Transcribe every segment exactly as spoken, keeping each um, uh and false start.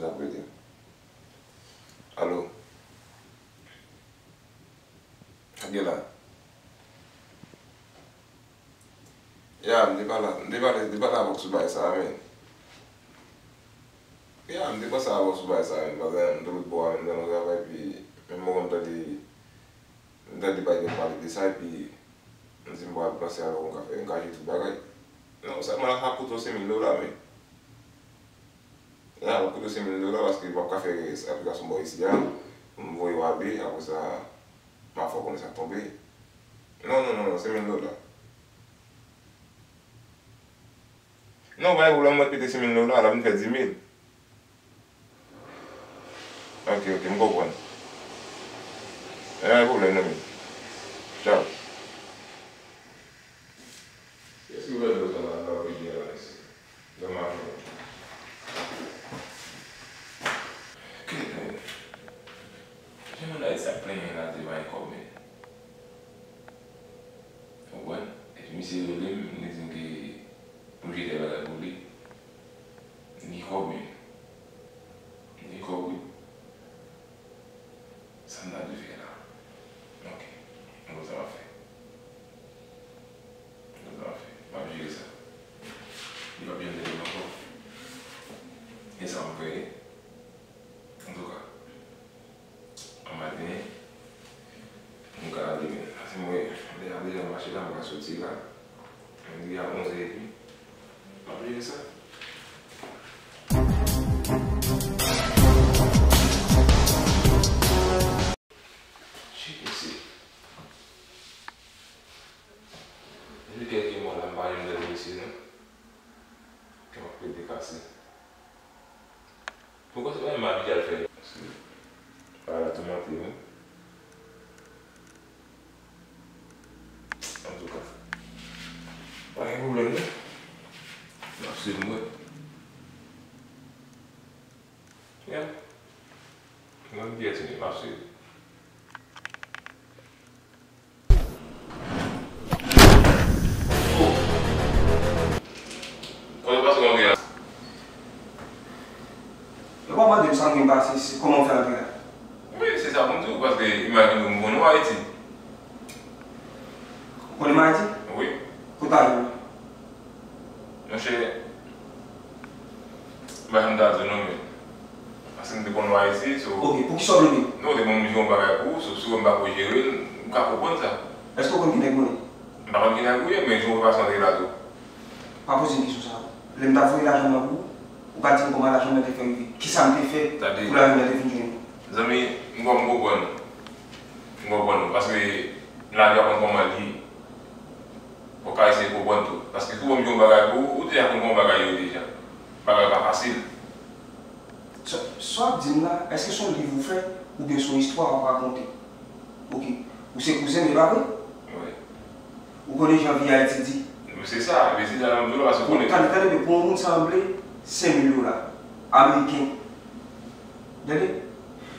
Sa vle di. Alo? Sa gen la? Ya, m te pale, m te pale, te pale avè w sou bagay sa a, men. Ya, m te panse avè w sou bagay sa a, men, paske m te lòt bò a, men, m te nan travay, epi menm mwen, m tande, m tande bagay yo pale de sa, epi m di m pral panse avè w, m ka fè, m ka jere tout bagay. Non, sèlman l ap koute w senk mil dola, men. Ya, l ap koute w senk mil dola, paske m p ap ka fè aplikasyon bò isi a, pou m voye w ale, apre sa, m ap fè w konnen sa k tonbe. Non, non, non, non, senk mil dola. Non, pa gen pwoblèm, mwen pete senk mil dola, l ap vin fè dis mil. Ok, ok, m konprann. Pa gen pwoblèm, non, men. Tchaw. Kiyès ki vle bezwen nan, nan videyo a, mesye? Nan maten. Jan moun Ayiti ap plenyen la, di pa gen kòb, men. Ou konprann? Epi misye rele m, li di m ke pou m jere bagay pou li. Li gen kòb, men. Li gen kòb, wi. Sa m ta dwe fè la? Ok. M konn sa m ap fè. M konn sa m ap fè. M ap jere sa. Li p ap janm rele m ankò. E sa m fè. Antouka, an maten, m ka ale, men. Paske mwen, lè a deja mache la, m ka soti la. Mwen di a onz è epi. M ap jere sa. Shit, mesye. Depi kèlke mwa la, m pa janm tande mesye, non. Kè m ap pete kase. Poukwa se pa menm Abidjan l fè? Bagay la toumante m wi. Antouka, pa gen pwoblèm non. M ap swiv mwen. Yeah. Mwen m byen tini, m ap swiv. Kote w pase kounye a? Yo pa mande m sa m gen pase, se kòman m fè antre la. Wi, se sa pou m di w, paske imajine w, m konn ou Ayiti. Ou konnen m Ayiti? Wi. Kote w ye? Monchè, m pa janm ta di w non, men. Paske m te konn ou Ayiti, so. Ok, poukisa w vle vin? Non, w te ban m jere yon bagay pou ou, so, si w wè m pa ko jere l, m ka konprann sa. Èske w konn ki nèg mwen ye? M pa konn ki nèg ou ye, men jan w fè pase antre la tou. Pa poze m kesyon sa a. Lè m t ap voye lajan nan pou ou, ou pa di m kòman lajan nan te fè rive. Kisa m te fè pou lajan nan te vin jwenn ou? Zanmi, m kwè m konprann ou. M konprann ou. Paske lavi a konn kòman l ye. Ou ka eseye konprann tou. Paske si w ban m yon bagay pou ou, ou deja konn kòman bagay yo ye deja. Bagay yo pa fasil. Sa, sa w ap di m la, èske se yon liv ou fè oubyen se yon istwa w ap rakonte? Ok. Ou se kouzen m, e pa vre? Wi. Ou konnen jan vi Ayiti di. Se sa, men se sa m ap di w la, paske w konnen. Tande, tande byen, pou yon moun sanble senk mil dola ameriken. Tande,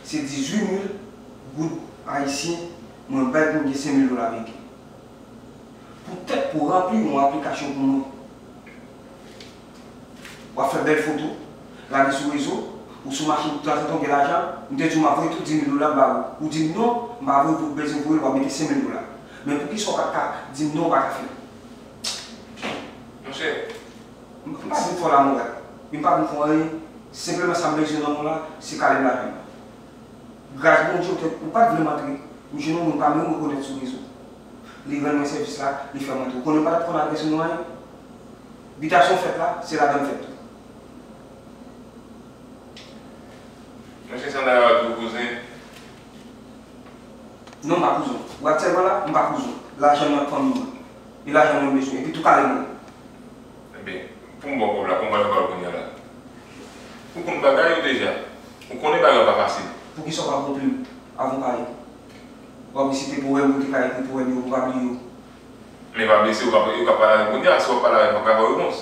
se dizuit mil goud ayisyen mwen bay pou m gen senk mil dola ameriken. Poutèt pou ranpli yon aplikasyon pou mwen. W ap fè bèl foto, lage sou rezo, ou sou machin tanzantan w gen lajan, m te di w m ap voye tout dis mil dola m ba ou. Ou di m non, m pa voye, ou bezwen voye l, w ap mete senk mil dola. Men poukisa w pa t ka di m non, w pa ka fè l? Monchè. M, m pa vin fè w lamoral. M pa vin fè w anyen. Senpleman sa m bezwen nan men w la, se kale m lajan m. Gras Bondye, ou te, ou pa t vle m antre. M jwenn yon moun pa menm rekonèt sou rezo. Li rann mwen sèvis la, li fè m antre. Ou konnen m pa t ap konn adrès ou non anyen? Bitasyon fèt la, se ladan l fèt tou. Monchè, sa m ta kapab di w, kouzen? Non, m pa kouzen w. Ou aktyèlman la, m pa kouzen w. Lajan nan fanmi mwen. E lajan mwen bezwen. Epi tou kale mwen. Ebyen, pou m ba w kòb la, pou m ba w kòb la kounye a la. Ou konn bagay yo deja. Ou konnen bagay yo pa fasil. Poukisa w pa pran plim avan w pale? W ap resite powèm ou te ka ekri, powèm yo, pou w pa bliye yo. Men pa blese, ou ka, ou ka pale avè m kounye a, si w ap pale avè m, m ap ka ba w repons.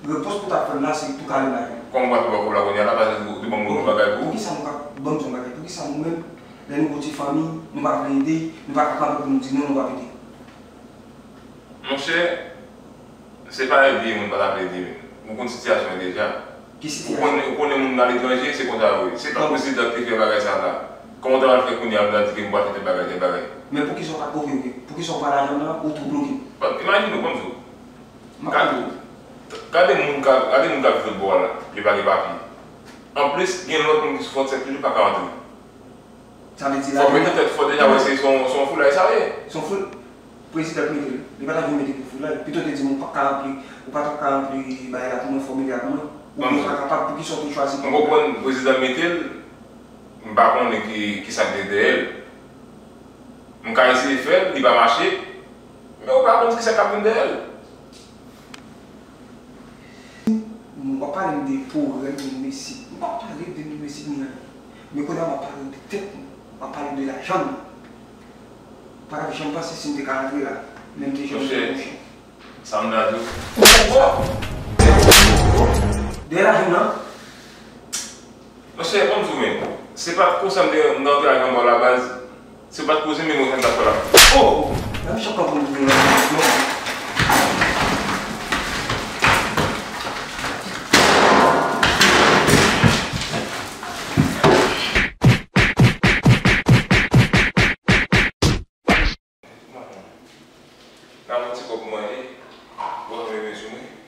Repons pou w t ap fè m la, se tou kale bagay. Kòman w ap fè ba w kòb la kounye a la, paske ou te ban m yon bagay pou ou? Poukisa nou ka ban m yon bagay? Poukisa nou menm, lè nou gon ti fanmi, nou pa vle ede, nou pa ka kanpe pou nou di non, nou p ap ede? Monchè, se pa ede moun pa ta vle ede menm. Ou konn sitiyasyon an deja. Ki sitiyasyon? Ou konnen, ou konnen moun aletranje, se konsa yo ye. Se pa prezidan ki te fè bagay sa la. Kòman w ta pral fè kounye a, w ta di ke m pral fè tèl bagay, tèl bagay? Men poukisa w pa t, oke, oke. Poukisa w pa al ajann nan, ou tou bloke? Bon, imajine w, ban m di w. Gade, gade moun k ap, gade moun k ap viv lòt bò a la, yo pa gen papye. Anplis, gen lòt moun ki sou fwontyè ki yo pa ka antre. Sa vle di la. Fò mete tèt, fò deja wè se, se yon, se yon foulay sa ye. Se yon foul-, prezidan k mete l. Li pa t ap vin mete pou foulay. Pito te di m ou pa ka ranpli, ou pa t ap ka ranpli bagay la pou mwen, fòmilè a pou mwen. Oubyen ou pa kapab, poukisa w te chwazi pou... M konprann prezidan mete l, m pa konnen ki, ki sa k gen dèyè l. M ka eseye fè l, li pa mache, men ou pa konn ki sa k ap vin dèyè l. M ap pale m de pwoblèm Mil Mesik. M p ap pale de Mil Mesik ni anyen. Men kounye a m ap pale de tèt mwen. M ap pale de lajan mwen. Ou pa t ap janm panse si m te ka antre la. Men m te janm te kouche. Sa m ta di w. Dèyè lajan nan. Monchè, ban m di w, men, se pa t konsa m te, m te antre ak Jean Paul la baz. Se pa t koze, men mwen, sa m t ap fè la. Oh! Nan mechan kanpe pou mwen, non. N ap yon ti kòb mwen, e, bon, mwen bezwen, wi.